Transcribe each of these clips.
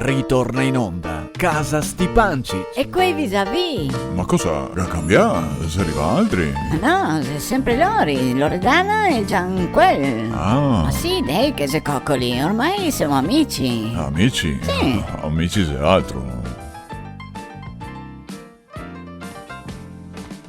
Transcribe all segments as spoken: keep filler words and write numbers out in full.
Ritorna in onda Casa Stipancich. E quei visavì? Ma cosa? Ga cambià? Xe rivà altri? Ma no, xe sempre lori, Loredana e Gian quel. Ah. Ma sì, dei, che xe cocoli, ormai semo amici. Amici? Sì. Amici xe altro.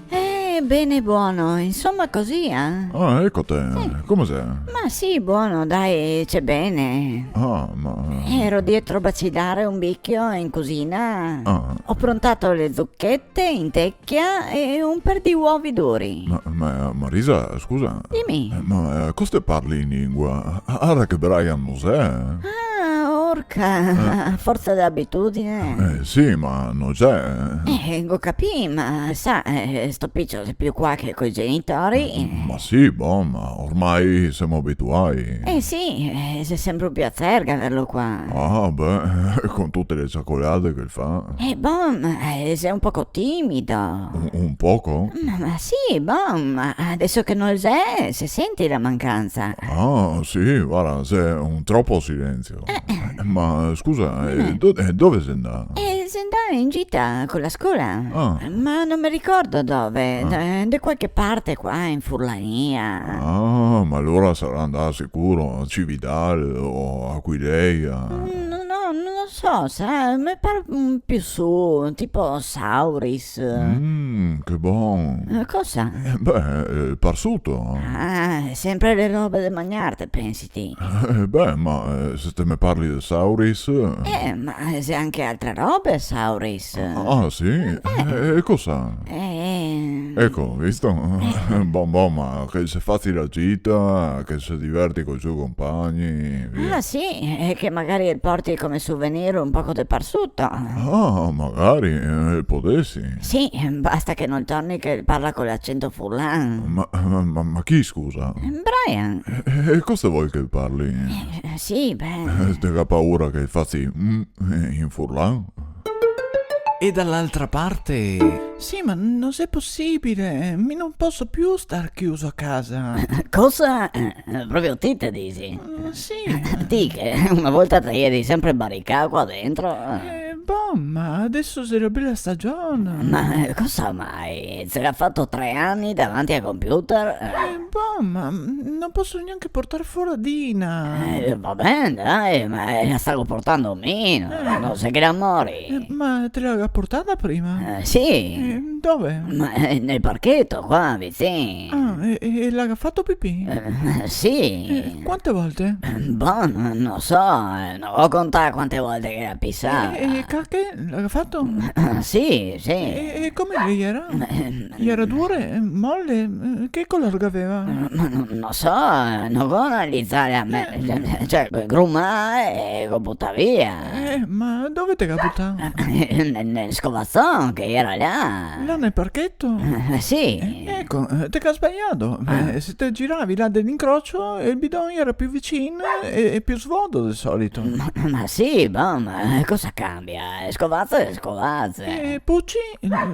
Eh, bene, buono, insoma, così, eh. Ah, eco te. Sì. Come xe? Ma sì, buono, dai, xe bene. Ah, ma... Ero dietro bacilare un bicio in cusina. Ah. Ho prontato le zucchette in tecchia e un per di uovi duri. Ma, ma, Marisa, scusa. Dime. Eh, ma, eh, cosa te parli in lingua? Ara che Brian no xe, eh? Ah, orca, eh. Forza de abitudine. Eh, sì, ma no xe. Eh, go capì, ma sa, eh, sto picio xe più qua che coi genitori, eh. Ma sì, bon, ma ormai semo abituai. Eh sì, eh, xe sempre un piazer averlo qua. Ah, beh, con tute le ciacolate che el fa. Eh, bon, eh, xe un poco timido. Un, un poco? Ma, ma sì, bon, ma deso che no el xe, se senti la mancanza. Ah, sì, varda, xe un tropo silensio. Eh, eh. Ma scusa, eh, dime. Do-, eh, dove xe ndà? Eh, xe ndà in gita co la scola. Ah. Ma no me ricordo dove, ah, de, de qualche parte qua in Furlania. Ah, ma alora sarà ndà sicuro a Cividal o Aquileia. Mm, no, no, no lo so, sa, me par, mm, più su, tipo Sauris. Mm, che bon. Eh, cosa? Eh, beh, eh, parsuto. Ah, sempre le robe de magnar te pensi ti. Eh, beh, ma, eh, se te me parli de Sauris, eh. Eh, ma, eh, xe anche altre robe, Sauris. Ah, ah, sì? Eh. Eh, e cosa? Eh. Eco, visto? Eh. Bon, bon, ma che se fazi la gita, che se diverti coi so compagni, via. Ah, sì, e che magari el porti come souvenir un poco de parsuto. Ah, magari, eh, podesi. Sì, basta che no el torni che el parla co l'acento furlan. Ma, ma, ma, ma chi, scusa? Brian. E, e cosa te vol che el parli? Eh, sì, beh. Eh, te ga paura che el fazi, mm, in furlan? E da l'altra parte? Sì, ma no xe posibile, mi no poso più star chiuso a casa. Cosa? Eh, proprio ti te disi? Mm, sì. Ti che una volta te ieri sempre baricà qua dentro. Eh, bon, ma deso xe la bela stagion. Ma, eh, cosa mai? Te ga fato tre ani davanti al computer? Eh, bon, ma, mm, no poso gnanca portar fora Dina. Eh, va ben, dai, ma, eh, la stago portando mi, no, eh, no xe che la mori. Eh, ma te la ga portada prima? Eh, sì. Eh, dove? Ma, eh, nel parcheto, qua, vicin. Ah, e, e la ga fato pipì? Eh, sì. Eh, quante volte? Eh, bon, no so, eh, no go contà quante volte che la ga pisà. E, e cache? La ga fato? Sì, sì. E, e come le iera? Eh, Iera dure, mole, che color che gaveva? Ma no, no so, no go analizà, a me, eh, cioè, grumà e go butà via. Eh, ma dove te ga butà? Nel, nel scovazon che iera là. Là nel parcheto? Eh, sì. Eh, eco, eh, te ga sbalià. Ah. Eh, se te giravi là de l'incrocio, el bidon iera più vicin e, e più svodo del solito. Ma, ma sì, bon, ma cosa cambia? El scovazo xe el scovazo. E Pucci?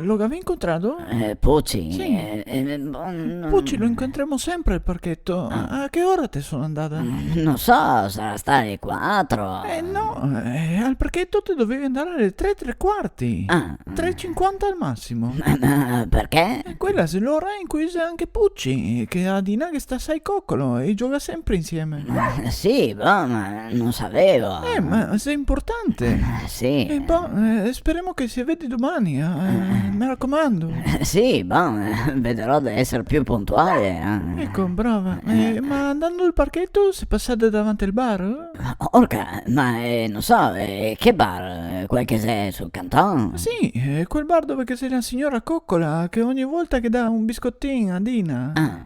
Lo gavé incontrà? Eh, Pucci? Sì. Eh, eh, bon, no. Pucci lo incontremo sempre al parcheto. Ah. A che ora te son andada? Mm, no so, sarà stà le quatro. Eh, no, eh, al parcheto te dovevi andar ale tre e tre quarti. Ah. Tre e cinquanta al masimo. Ma, ma perché? Eh, quela xe l'ora in cui xe anche Pucci, che a Dina ghe sta asai cocolo e i gioga sempre insieme. Ma sì, bon, ma no savevo. Eh, ma xe importante. Ah, sì. E bon, eh, speremo che se vedi domani, eh, eh, me racomando. Eh, sì, bon, eh, vederò de eser più puntuale, eh. Eco, brava. Eh. Eh, ma andando al parcheto, se pasate davanti al bar? Orca, ma, eh, no so, eh, che bar? Quel che xe sul canton? Sì, eh, quel bar dove che xe la signora Cocola, che ogni volta che dà un biscotin a Dina. Ah.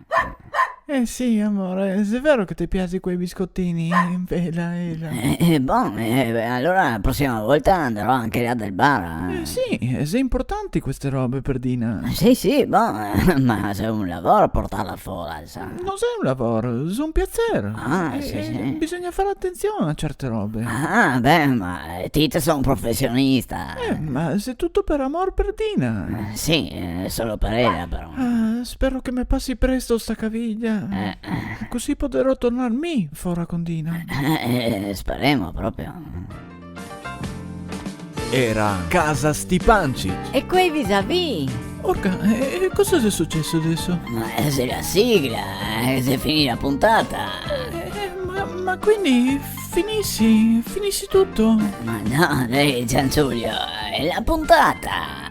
Eh sì, amore, xe vero che te piasi quei biscotini, vela, vela. Eh, eh, bon, eh, beh, alora la prosima volta andarò anche là del bar, eh. Eh, sì, eh, xe importanti queste robe per Dina. Sì, sì, bon, eh, ma xe un lavoro portarla fora, sa. No xe un lavoro, xe un piazer. Ah, eh, sì, eh, sì. Bisogna far atenzion a certe robe. Ah, beh, ma, eh, ti te son un profesionista. Eh, ma xe tuto per amor per Dina. Eh, sì, eh, solo per ela, però. Ah, spero che me pasi presto sta caviglia. Eh, eh. Cusì poderò tornar mi fora con Dina. Eh, eh, speremo proprio. Era Casa Stipancich. E quei visavì? Orca, e, e cosa xe suceso deso? Ma xe la sigla, eh, xe finì la puntata. Eh, ma, ma quindi finisi, finisi tuto? Ma no, dai, Giangiulio, xe la puntata.